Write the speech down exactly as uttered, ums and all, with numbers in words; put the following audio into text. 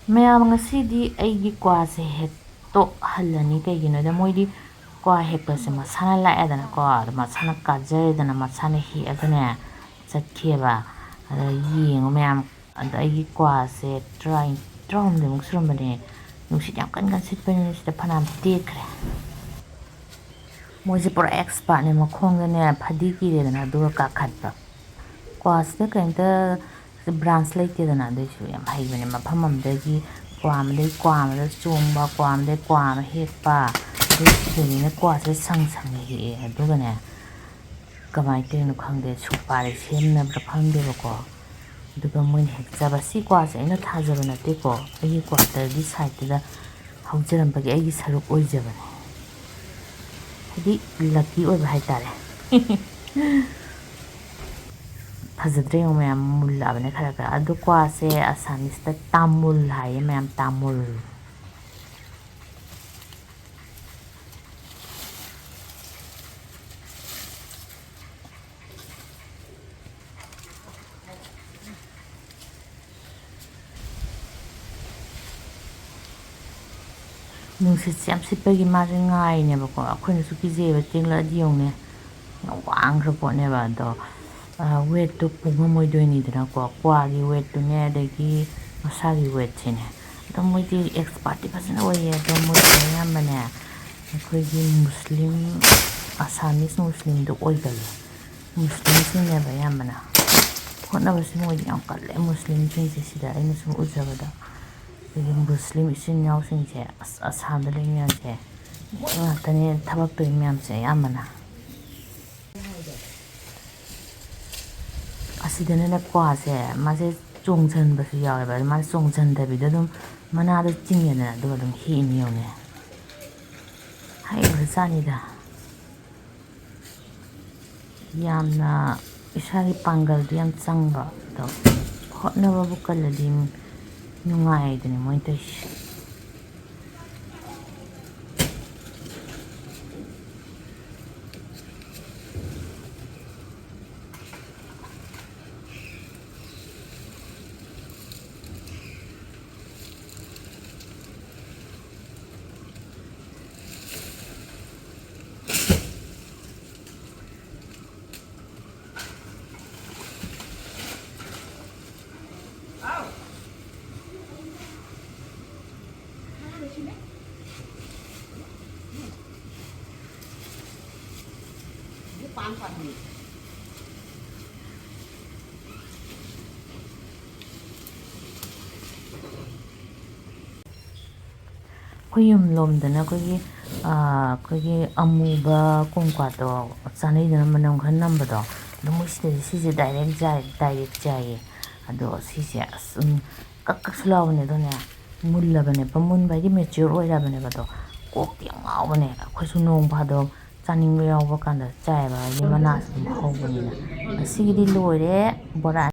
ꯃꯌꯥꯝ, ꯉꯁꯤꯗꯤ ꯑꯩꯒꯤ ꯀ꯭ꯋꯥꯁꯦ ꯍꯦꯛꯇꯣꯛꯍꯜꯂꯅꯤ꯫ ꯀꯩꯒꯤꯅꯣꯗ, ꯃꯣꯏꯗꯤ ꯀ꯭ꯋꯥ ꯍꯦꯛꯄꯁꯦ ꯃꯁꯥꯅ ꯂꯥꯛꯑꯦꯗꯅꯀꯣ, ꯑꯗꯣ ꯃꯁꯥꯅ ꯀꯥꯖꯔꯦꯗꯅ, ꯃꯁꯥꯅ ꯍꯦꯛꯑꯒꯅꯦ ꯆꯠꯈꯤꯑꯕ꯫ ꯑꯗ ꯌꯦꯡꯉꯣ ꯃꯌꯥꯝ, ꯑꯗ ꯑꯩꯒꯤ ꯀ꯭ꯋꯥꯁꯦ ꯇꯔꯥ-, ꯇꯔꯥꯍꯨꯝꯗꯣꯏꯃꯨꯛ ꯁꯨꯔꯝꯕꯅꯦ꯫ ꯅꯨꯡꯁꯤꯠ ꯌꯥꯝ ꯀꯟ ꯀꯟ ꯁꯤꯠꯄꯅꯤꯅ ꯁꯤꯗ ꯐꯅꯌꯥꯝ ꯇꯦꯛꯈ꯭ꯔꯦ꯫ ꯃꯣꯏꯁꯦ ꯄꯨꯔꯥ ꯑꯦꯛꯁꯄꯥꯔꯠꯅꯦ, ꯃꯈꯣꯡꯗꯅꯦ ꯐꯗꯤ ꯀꯤꯔꯦꯗꯅ ꯑꯗꯨꯒ ꯀꯥꯈꯠꯄ꯫ ꯀ꯭ꯋꯥꯁꯤꯗ ꯀꯔꯤꯝꯇ branch ꯂꯩꯇꯦꯗꯅ, ꯑꯗꯨꯏꯁꯨ ꯌꯥꯝ ꯍꯩꯕꯅꯦ꯫ ꯃꯐꯝ ꯑꯃꯗꯒꯤ ꯀ꯭ꯋꯥ ꯑꯃꯗꯒꯤ ꯀ꯭ꯋꯥ ꯑꯃꯗ ꯆꯣꯡꯕ, ꯀ꯭ꯋꯥ ꯑꯃꯗꯒꯤ ꯀ꯭ꯋꯥ ꯑꯃ ꯍꯦꯛꯄ, ꯑꯗꯨ ꯁꯤꯗꯅꯤꯅ ꯀ꯭ꯋꯥꯁꯦ ꯁꯪ ꯁꯪꯅ ꯍꯦꯛꯑꯦ꯫ ꯑꯗꯨꯒꯅꯦ, ꯀꯃꯥꯏꯅ ꯇꯧꯔꯤꯅꯣ ꯈꯪꯗꯦ, ꯁꯨꯄꯥꯔꯤ ꯁꯦꯝꯅꯕ꯭ꯔꯥ ꯈꯪꯗꯦꯕꯀꯣ꯫ ꯑꯗꯨꯒ ꯃꯣꯏꯅ ꯍꯦꯛꯆꯕ꯫ ꯁꯤ ꯀ꯭ꯋꯥꯁꯦ ꯑꯩꯅ ꯊꯥꯖꯕ ꯅꯠꯇꯦꯀꯣ, ꯑꯩꯒꯤ quarter ꯒꯤ side ꯇꯨꯗ ꯍꯧꯖꯔꯝꯕꯒꯤ ꯑꯩꯒꯤ ꯁꯔꯨꯛ ꯑꯣꯏꯖꯕꯅꯦ꯫ ꯍꯥꯏꯗꯤ lucky ꯑꯣꯏꯕ ꯍꯥꯏꯇꯥꯔꯦ꯫ ꯐꯖꯗ꯭ꯔꯦ ꯌꯦꯡꯉꯨ ꯃꯌꯥꯝ, ꯃꯨꯜꯂꯛꯑꯕꯅꯦ ꯈꯔ ꯈꯔ꯫ ꯑꯗꯨ ꯀ꯭ꯋꯥꯁꯦ Assamese ꯇ ꯇꯥꯃꯨꯜ ꯍꯥꯏꯌꯦ ꯃꯌꯥꯝ, ꯇꯥꯃꯨꯜ꯫ ꯅꯨꯡꯁꯤꯠꯁꯦ ꯌꯥꯝ ꯁꯤꯠꯄꯒꯤ ꯃꯥꯁꯦ ꯉꯥꯏꯅꯦꯕꯀꯣ꯫ ꯑꯩꯈꯣꯏꯅꯁꯨ ꯀꯤꯖꯩꯌꯦꯕ, ꯇꯦꯡꯂꯛꯑꯗꯤ ꯌꯦꯡꯉꯨꯅꯦ, ꯌꯥꯝ ꯋꯥꯡꯈ꯭ꯔ ꯄꯣꯠꯅꯦꯕ꯫ ꯑꯗꯣ, ꯑ, weight ꯇꯣ ꯄꯨ ꯉꯝꯃꯣꯏꯗꯣꯏꯅꯤꯗꯅꯀꯣ, ꯀ꯭ꯋꯥꯒꯤ weight ꯇꯨꯅꯦ, ꯑꯗꯒꯤ ꯃꯁꯥꯒꯤ weight ꯁꯤꯅꯦ꯫ ꯑꯗꯣ ꯃꯣꯏꯗꯤ expert ꯇꯤ ꯐꯖꯅ ꯑꯣꯏꯌꯦ꯫ ꯑꯗꯣ ꯃꯣꯏꯗꯤ ꯑꯌꯥꯝꯕꯅꯦ ꯑꯩꯈꯣꯏꯒꯤ Muslim, Assamese Muslim ꯗꯣ ꯑꯣꯏꯒꯜꯂꯦ꯫ Muslim ꯁꯤꯡꯅꯦꯕ ꯑꯌꯥꯝꯕꯅ꯫ ꯍꯣꯠꯅꯕꯁꯦ ꯃꯣꯏꯗꯤ ꯌꯥꯝ ꯀꯜꯂꯦ, Muslim ꯁꯤꯡꯁꯦ꯫ ꯁꯤꯗ ꯑꯩꯅ ꯁꯨꯝ ꯎꯖꯕꯗ, ꯑꯩꯈꯣꯏꯒꯤ Muslim ꯏꯆꯤꯟ ꯏꯅꯥꯎꯁꯤꯡꯁꯦ, ꯑꯁ, ꯑꯁꯥꯝꯗ ꯂꯩ ꯃꯌꯥꯝꯁꯦ, ꯃꯣꯏ ꯉꯥꯛꯇꯅꯦ ꯊꯕꯛ ꯇꯧꯔꯤ ꯃꯌꯥꯝꯁꯦ ꯑꯌꯥꯝꯕꯅ꯫ ꯑꯁꯤꯗꯅꯅꯦ ꯀ꯭ꯋꯥꯁꯦ, ꯃꯥꯁꯦ ꯆꯣꯡꯁꯤꯟꯕꯁꯨ ꯌꯥꯎꯋꯦꯕ꯫ ꯑꯗꯨ ꯃꯥꯁꯦ ꯆꯣꯡꯁꯤꯟꯗꯕꯤꯗ ꯑꯗꯨꯝ ꯃꯅꯥꯗ ꯆꯤꯡꯉꯦꯗꯅ, ꯑꯗꯨꯒ ꯑꯗꯨꯝ ꯍꯦꯛꯏꯅꯤ ꯌꯦꯡꯉꯨꯅꯦ꯫ ꯍꯩꯈ꯭ꯔꯖꯥꯠꯅꯤꯗ꯫ ꯌꯥꯝꯅ ꯏꯁꯥꯒꯤ ꯄꯥꯡꯒꯜꯗꯤ ꯌꯥꯝ ꯆꯪꯕ, ꯑꯗꯣ ꯍꯣꯠꯅꯕꯕꯨ ꯀꯜꯂꯗꯤ ꯅꯨꯡꯉꯥꯏꯗꯨꯅꯤ ꯃꯣꯏ ꯇꯧꯔꯤꯁꯦ꯫ ꯑꯩꯈꯣꯏ ꯌꯨꯝ ꯂꯣꯝꯗꯅ ꯑꯩꯈꯣꯏꯒꯤ, ꯑꯩꯈꯣꯏꯒꯤ ꯑꯃꯨꯕ ꯀꯣꯡꯀꯥꯗꯣ ꯆꯥꯅꯩꯗꯅ, ꯃꯅꯝ ꯈꯔ ꯅꯝꯕꯗꯣ꯫ ꯑꯗꯣ ꯃꯣꯏ ꯁꯤꯗꯗꯤ ꯁꯤꯁꯦ direct ꯆꯥꯏ, direct ꯆꯥꯏꯌꯦ꯫ ꯑꯗꯣ ꯁꯤꯁꯦ ꯑꯁ, ꯎꯝ, ꯀꯛ ꯀꯛꯁꯨ ꯂꯥꯎꯕꯅꯦ꯫ ꯑꯗꯨꯅꯦ, ꯃꯨꯜꯂꯕꯅꯦꯕ, ꯃꯨꯟꯕ ꯍꯥꯏꯗꯤ mature ꯑꯣꯏꯔꯕꯅꯦꯕ꯫ ꯑꯗꯣ ꯀꯣꯛꯇꯤ ꯌꯥꯝ ꯉꯥꯎꯕꯅꯦ꯫ ꯑꯩꯈꯣꯏꯁꯨ ꯅꯣꯡ ꯐꯥꯗꯣꯛ ꯆꯥꯅꯤꯡꯕ ꯌꯥꯎꯕ ꯀꯥꯟꯗ ꯆꯥꯏꯌꯦꯕ, ꯍꯥꯏꯗꯤ ꯃꯅꯥꯁꯨ ꯑꯗꯨꯝ ꯍꯧꯕꯅꯤꯅ꯫ ꯉꯁꯤꯒꯤꯗꯤ ꯂꯣꯏꯔꯦ ꯕꯣꯔꯥ꯫